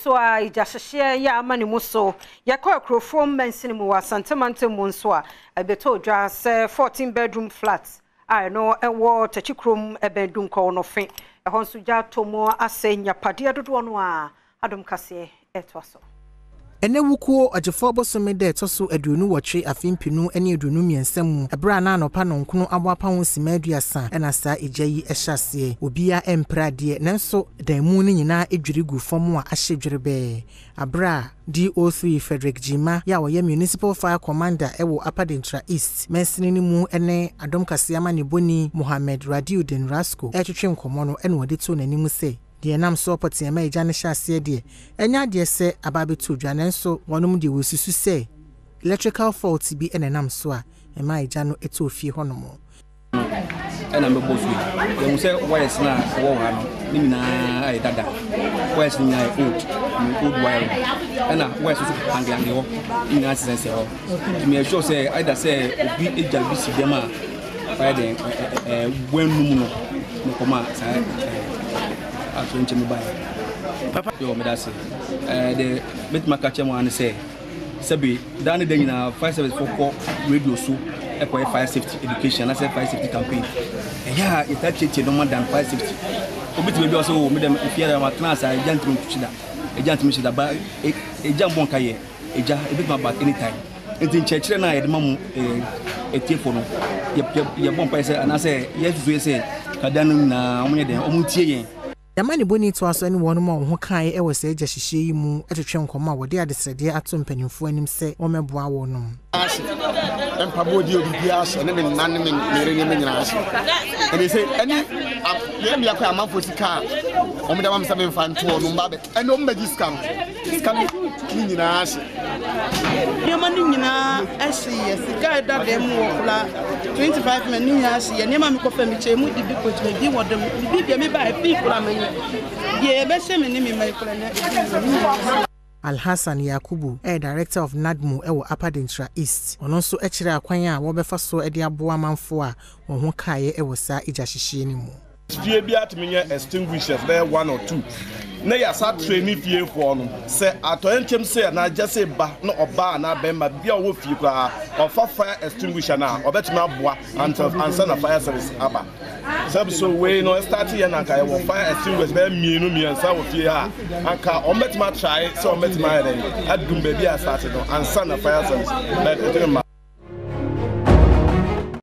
so a egyahyehyeɛ yɛ ama ne mu so. Yɛkɔ Akurofuom mansini mu wɔ Asante mantam mu nso a, ɛbɛtɔɔ dwa sɛ 14 bedroom flat a ɛno ɛwɔ Takyi kurom ɛbɛn Dunkɔw no fe. Ɛhɔ nso gya atɔ mu asɛe nyapadeɛ dodoɔ no a Adom Kaseɛ ɛtoa so. Ɛnnɛ wukuo Ɔgyefoɔ bosome da ɛtɔ so 28 afe 2023 mu, ɛberɛ a na anɔpa nɔnkono abɔ apa ho simma 30 na saa egya yi hyɛ aseɛ. Obiara ɛmpere adeɛ, nanso dan mu no nyinaa dwiri gu fam a ahye dwerebɛɛ. Aberɛ a DO3 Frederick Gyimah yi a ɔyɛ Municipal Fire Commander wɔ Upper Denkyira East mansini no mu ne Adom Kaseɛ amanebɔni Mohammed Radiudeen Rasco retwetwe nkɔmmɔ no na ɔde too n'anim sɛ, Deɛ ɛnam soɔ pɔtee ma egya no hyɛ aseɛ deɛ, ɛnyɛ adeɛ sɛ aba abɛtɔ dwa, nanso wɔnom deɛ wɔsusu sɛ electrical fault bi na ɛnam so a ɛmaa egya no tɔɔ fie hɔnom. No ɛna mɛbɔ so yi. Yɛhu sɛ wires no a ɛwɔ wɔ ha no ne nyinaa ayɛ dada. Wires no nyinaa yɛ old, old wiring. Ɛna wires nso hangehange hɔ, ne nyinaa sesɛsɛ hɔ. Nti meyɛ sure sɛ either sɛ obi gya bi si dɛm a ɔyɛ dɛn ɛɛ wɔanum no na ɛkɔma saa ɛɛ atoyerɛnkyɛm yi baeɛ. Papa. Yɛ meda ase. Ɛɛ deɛ mɛtumi aka kyerɛ mo ara ne sɛ sɛbe daa ne da nyinaa fire service fo kɔ radio so ɛkɔyɛ fire safety education anaasɛ fire safety campaign. Ɛyɛ a yɛtaa tietie nneɛma dan fire safety. Obi te baabi a ɔsɛ o me dɛm efie a matena ase a egya ntumi ntukyi da. Egya ntumi nhye da ba egya mbɔ nka yɛ. Egya, ebetumi aba at any time. Nti nkyerɛkyerɛ no a yɛde ma mo atiefo no, yɛbɔ mpae sɛ anaasɛ yɛsusu yɛ sɛ kada no nyinaa wɔnyɛ dɛn, wɔntie yɛn. Y'amanebɔni toa so ne wɔnom a wɔn ho kaeɛ wɔ saa gya hyehyeɛ yi mu twetwe nkɔmmɔ a wɔde adesrɛdeɛ ato mpanimfoɔ anim sɛ wɔmmɛboa wɔnom. Ase mpaboa di obi biara hyɛ ne me nna ne me yere ne me nyinaa hyɛ ɛne sɛ ɛne yɛn mmea kɔ amanfoɔ sika a wɔn de ama me sɛ memfa ntoɔ no mba bɛ ɛne wɔn bɛgye sika no sika no ne nyinaa hye. Nneɛma no nyinaa hyeeɛ sika a ɛda dan mu wɔ koraa 25 men ne nyinaa hyeeɛ nneɛma a mekɔfa mi kyɛ mu de bi kɔgyina bi wɔ dɛm bibi deɛ meba ɛfii koraa manya deɛ yɛbɛhyɛ me ne me mma yi koraa na ebi wɔ Alhassan Yakubu yɛ Director of NADMO wɔ Upper Denkyira East. Ɔno nso kyerɛɛ akwan a wɔbɛfa so de aboa amanfoɔ a wɔn ho kaeɛ wɔ saa egyahyehyeɛ no mu. Fie biara tumi nya extinguishers bɛyɛ one or two na yɛasa traini fiefoɔ no sɛ atɔyɛnkyɛm sei anaa gya sei ba na ɔbaa anaa bɛrima bi a ɔwɔ fie koraa ɔfa fire extinguisher no a ɔbɛtumi aboa ansa na fire service aba. Sɛ so wei no ɛstarte yɛ na anka yɛwɔ fire extinguishers bɛyɛ mmienu mmiɛnsa wɔ fie ha a anka wɔn bɛtumi atrae sɛ wɔn bɛtumi ayɛ dɛn adum baabi a ɛstarte no ansa na fire service bɛtumi ma.